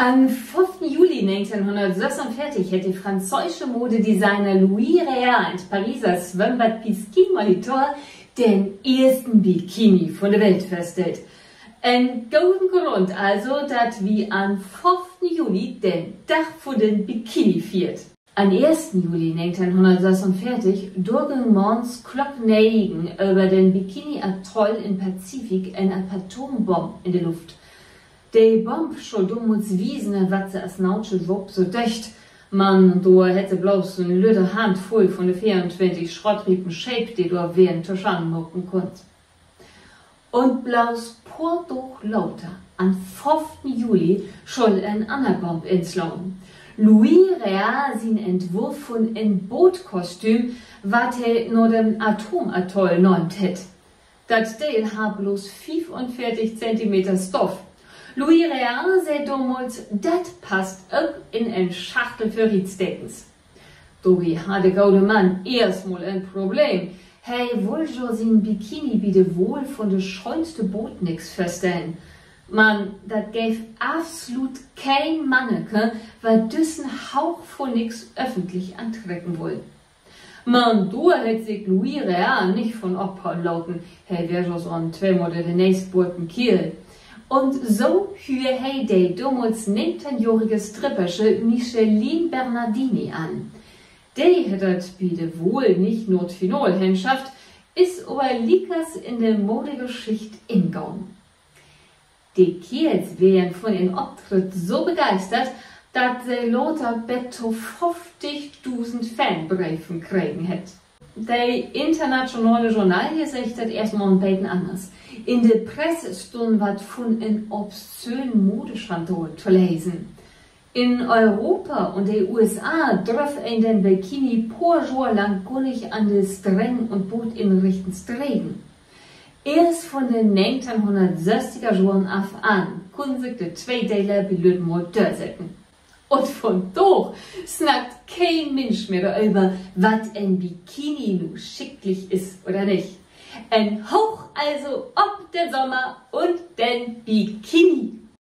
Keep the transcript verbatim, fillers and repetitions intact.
An'n föfften Juli negenteihnhunnertsössunveertig hett de franzöösche Modedesigner Louis Réard in't Pariser Swemmbad Piscine Molitor den eersten Bikini vun de Welt vörstellt. En goden Grund also, dat wi an'n föfften Juli den Dag vun den Bikini fiert. An'n eersten Juli negenteihnhunnertsössunveertig, dor güng morgens Klock negen över den Bikini-Atoll in'n Pazifik en Atombomb in de Luft. De Bomb schull domals wiesen, wat se as nautische Wapen so döggt. Man dor hett se bloots en lütte Handvull vun de veeruntwintig schrottriepen Scheep, de dor weren, to Schannen maken kunnt. Un bloots poor Daag later, an'n föfften Juli, schull en anner Bomb inslahn. Louis Réard sien Entwurf vun en Baatkostüm, wat he na den Atomatoll nöömt hett. Dat Deel harr bloots fiefunveertig Zentimeter Stoff. Louis Réard sä domals, dat passt ok in en Schachtel för Rietstekens. Dorbi harr de gode Mann eerstmal en Problem. He wull jo sien Bikini bi de Wahl vun de schöönste Baadnix vörstellen. Man dat geev absolut keen Manneke, wat düssen Hauch vun Nix öffentlich antrecken wull. Man dor hett sik Louis Réard nich vun opholen laten. He weer jo so'n tweemal dör de Nees boorten Keerl. Un so hüür he de domals negenteihnjohrige Strippersche Micheline Bernardini an. De hett dat bi de Wahl nich na't Finaal henschafft, is aver liekers in de Modegeschicht ingahn. De Keerls weren vun ehren Optritt so begeistert, dat se later bet to föfftigdusend Fanbreven kregen hett. De internationale Journaille seggt dat eerstmal en beten anners. In de Press stunn wat vun en obszönen Modeschandal to lesen. In Europa un de U S A dröff een den Bikini poor Johr lang gor nich an de Stränn un Baadinrichtens dregen. Eerst vun de negenteihnhunnertsösstiger Johren af an kunn sik de Tweedeler bilütten mal dörsetten. Un vundaag snackt keen Minsch mehr doröver, wat en Bikini nu schicklich is oder nich. En Hooch also op den Sommer un den Bikini.